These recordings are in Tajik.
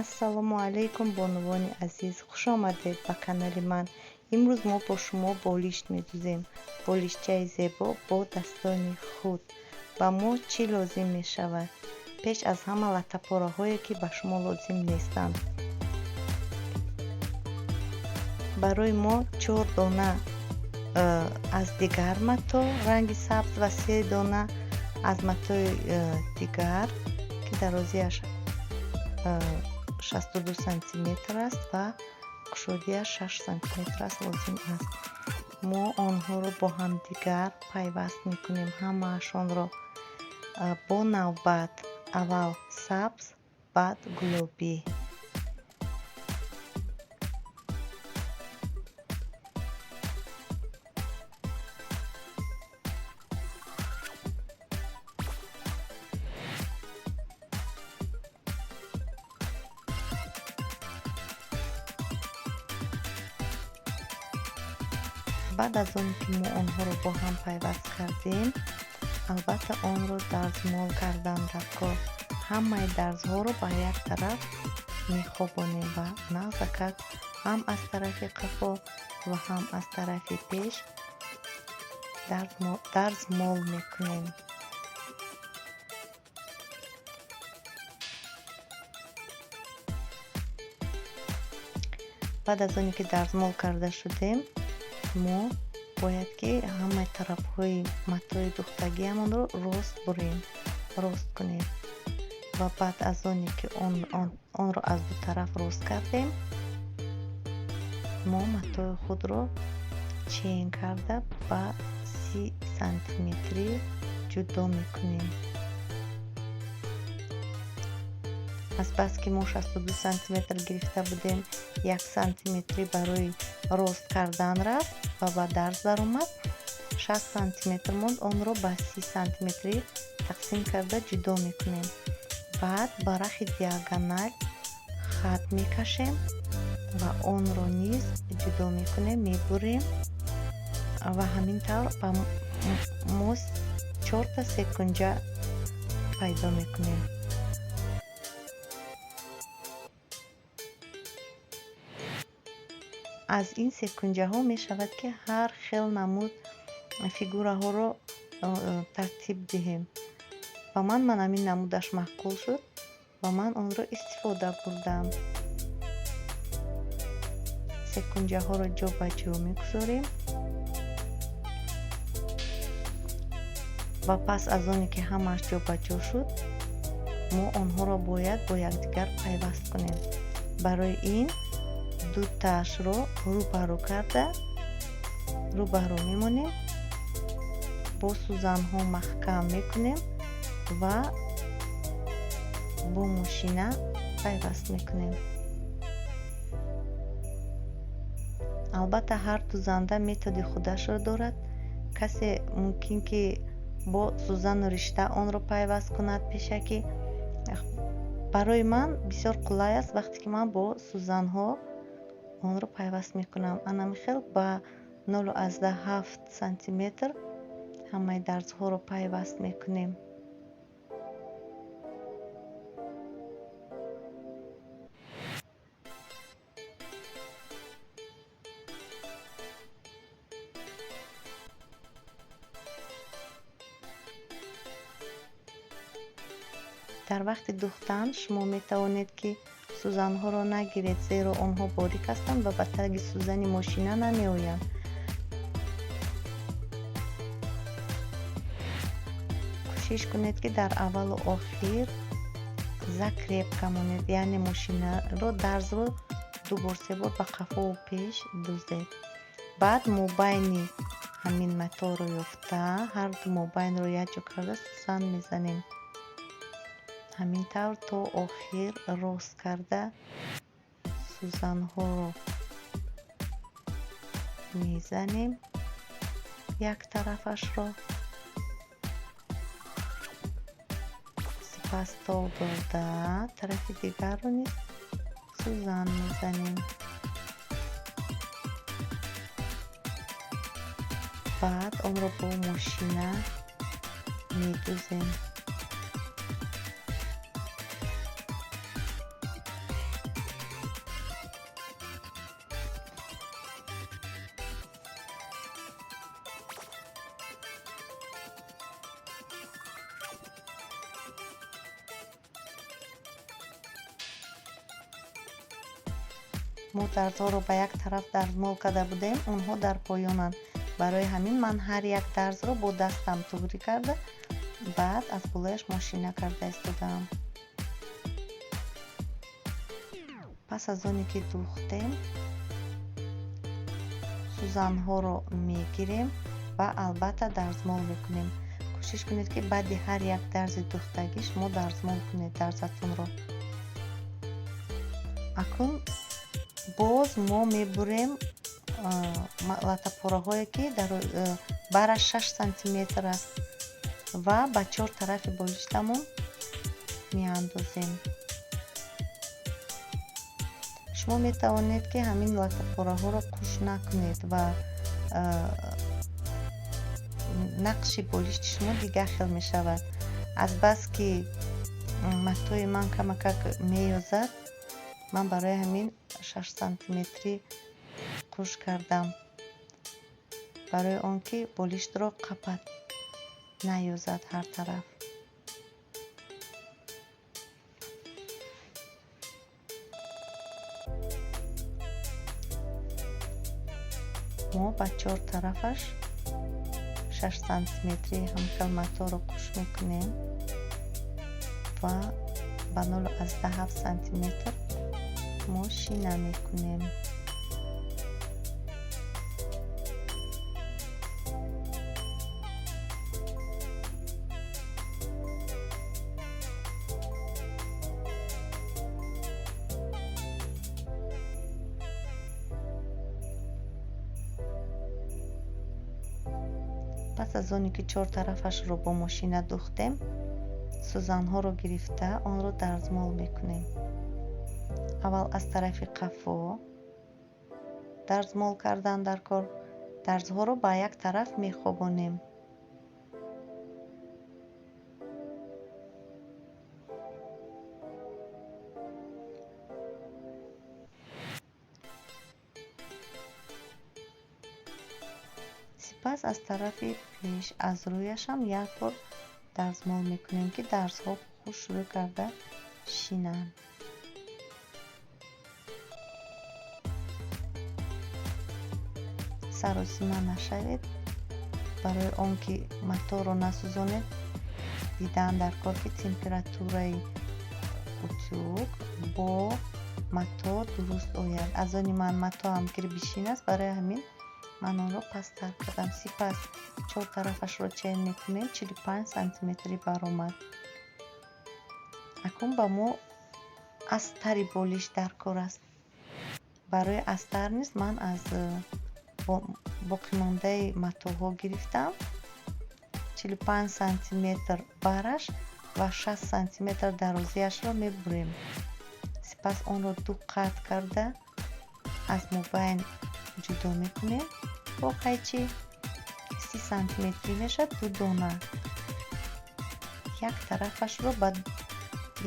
Ассалому алайкум, бонувони азиз, хуш омадед ба канали ман. Имрӯз мо бо шумо болишт медӯзем, болиштчаи зебо бо дастони худ. Ба мо чӣ лозим мешавад? Пеш аз ҳама латтапораҳое, ки ба шумо лозим нестанд. Барои мо 4 дона аз дигар матоъ ранги сабз ва 3 дона аз матои дигар, ки дарозиаш 62 сантиметр аст ва кушодиаш 6 сантиметр аст, лозим аст. Мо онҳоро бо ҳамдигар пайваст мекунем, ҳамаашонро бо навбат: аввал сабз, баъд гулобӣ. Баъд аз он ки мо онҳоро бо ҳам пайваст кардем, албатта онро дарзмол кардан дар кор. Ҳамаи дарзҳоро ба як тараф мехобонем ва нағзакак ҳам аз тарафи қафо ва ҳам аз тарафи пеш дарзмол мекунем. Баъд аз оне ки дарзмол карда шудем, мо бояд ки ҳамаи тарафҳои матои духтагиамонро рост бурем, рост кунем. Ва баъд аз оне ки онро аз ду тараф рост кардем, мо матои худро чен карда ба 30 сантиметрӣ ҷудо мекунем. Азбаски мо 62 сантиметр гирифта будем, 1 сантиметрӣ барои рост кардан рафт ва ба дарз даромад, 60 сантиметр монд, онро ба 30 сантиметрӣ тақсим карда ҷудо мекунем. Баъд ба рахи диагональ хат мекашем ва онро низ ҷудо мекунем, мебурем ва ҳамин тавр ба мо 4та секунҷа пайдо мекунем. Аз ин секунҷаҳо мешавад, ки ҳар хел намуд фигураҳоро тартиб диҳем. Ба ман ҳамин намудаш маъқул шуд ва ман онро истифода бурдам. Секунҷаҳоро ҷо ба ҷо мегузорем ва пас аз оне ки ҳамааш ҷо ба ҷо шуд, мо онҳоро бояд бо якдигар пайваст кунем. Барои ин дутаашро рӯбарӯ карда рӯбарӯ мемонем, бо сӯзанҳо маҳкам мекунем ва бо мошина пайваст мекунем. Албатта ҳар дузанда методи худашро дорад. Касе мумкин ки бо сӯзану ришта онро пайваст кунад пешакӣ. Барои ман бисёр қулай аст вақте ки ман бо сӯзанҳо онро пайваст мекунам. Анами хел ба 0,7 сантиметр ҳамаи дарзҳоро пайваст мекунем. Дар вақти духтан шумо метавонед ки сӯзанҳоро нагиред, зеро онҳо борик ҳастанд ва ба таги сӯзани мошина намеоянд. Кӯшиш кунед, ки дар аввалу охир закрепка монед, яъне мошинаро дарзро ду бор се бор ба қафову пеш дузед. Баъд мобайни ҳамин матоъро ёфта, ҳар ду мобайнро якҷо карда сӯзан мезанем. Ҳамин тавр то охир рост карда сӯзанҳоро мезанем як тарафашро, сипас тов дода тарафи дигарро низ сӯзан мезанем. Баъд онро бо мошина медузем. Мо дарзҳоро ба як тараф дарзмол карда будем, онҳо дар поёнанд. Барои ҳамин ман ҳар як дарзро бо дастам туғрӣ карда, баъд аз болояш мошина карда истодаам. Пас аз оне ки духтем, сӯзанҳоро мегирем ва албатта дарзмол мекунем. Кӯшиш кунед, ки баъди ҳар як дарзи духтагӣ шумо дарзмол кунед дарзатонро. Акнун боз мо мебурем латтапораҳое, ки бараш 6 сантиметр аст ва ба чор тарафи болиштамон меандозем. Шумо метавонед, ки ҳамин латтапораҳоро қуш накунед ва нақши болишти шумо дигар хел мешавад. Азбаски матои ман камакак меёзад, ман барои ҳамин 6 сантиметрӣ қуш кардам, барои он ки болиштро қапат, наёзад ҳар тараф. Мо ба чор тарафаш 6 сантиметри ҳамхел маторо қуш мекунем ва ба 0,7 сантиметр мо шина мекунем. Пас аз оне ки чор тарафашро бо мошина духтем, сӯзанҳоро гирифта онро дарзмол мекунем. Аввал аз тарафи қафо дарзмол кардан дар кор, дарзҳоро ба як тараф мехобонем. Сипас аз тарафи пеш аз рӯяшам як бор дарзмол мекунем, ки дарзҳо хушрӯ карда шинанд. Саросима нашавед, барои он ки маторо насӯзонед, дидан дар кор, ки температураи утюг бо мато дуруст ояд. Аз они ман матоам кирбишин аст, барои ҳамин ман онро пасттар кардам. Сипас чор тарафашро чен мекунем, 45 сантиметрӣ баромад. Акнун ба мо астари болиш дар кор аст. Барои астар низ ман аз боқимондаи матоҳо гирифтам. 45 сантиметр бараш ва 6 сантиметр дарозиашро мебурем. Сипас онро ду қат карда аз мобайн ҷудо мекунем бо қайчи. 30 сантиметрӣ мешавад ду дона. Як тарафашро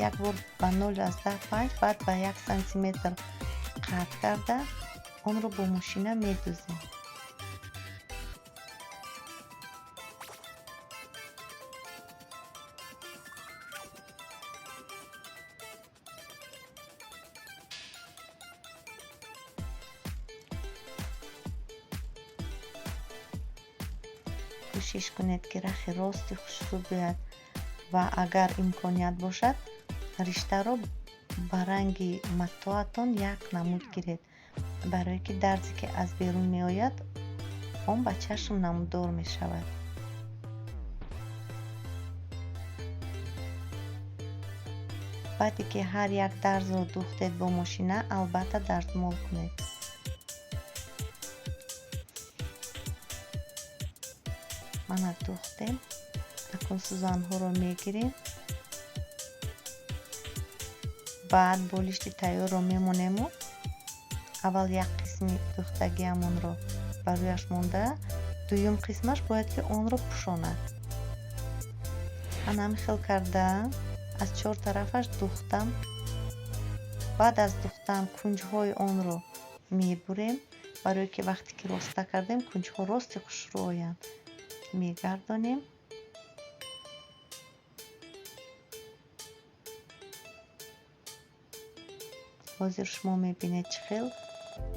як бор ба 0,5, баъд ба 1 сантиметр қат карда онро бо мошина медӯзем. Кӯшиш кунед, ки рахи рости хушрӯ биёяд ва агар имконият бошад, риштаро ба ранги матоатон як намуд гиред, барое ки дарзе ки аз берун меояд, он ба чашм намуддор мешавад. Баъде ки ҳар як дарзро духтед бо мошина, албатта дарзмол кунед. Мана духтем. Акнун сӯзанҳоро мегирем, баъд болишти тайёрро мемонему аввал як қисми духтагиамонро ба рӯяш монда, дуюм қисмаш бояд ки онро пӯшонад. Ман ҳамин хел карда аз чор тарафаш духтам. Баъд аз духтан кунҷҳои онро мебурем, барое ки вақте ки роста кардем, кунҷҳо рости хушрӯ оянд. Мегардонем. Ҳозир шумо мебинед, чӣ хел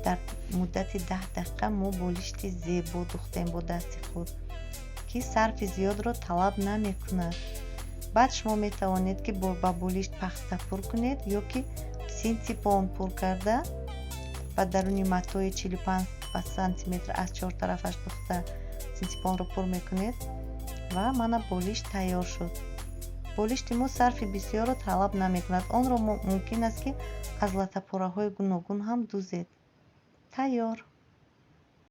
Дар муддати 10 дақиқа мо болишти зебо духтем бо дасти худ, ки сарфи зиёдро талаб намекунад. Баъд шумо метавонед, ки ба болишт пахта пур кунед ё ки синтепон пур карда, ба даруни матои 45 сантиметр аз чор тарафаш духта, синтепонро пур мекунед ва мана болишт тайёр шуд. Болишти мо сарфи бисёрро талаб намекунад. Онро мумкин аст, ки аз латтапораҳои гуногун ҳам дузед. Тайёр.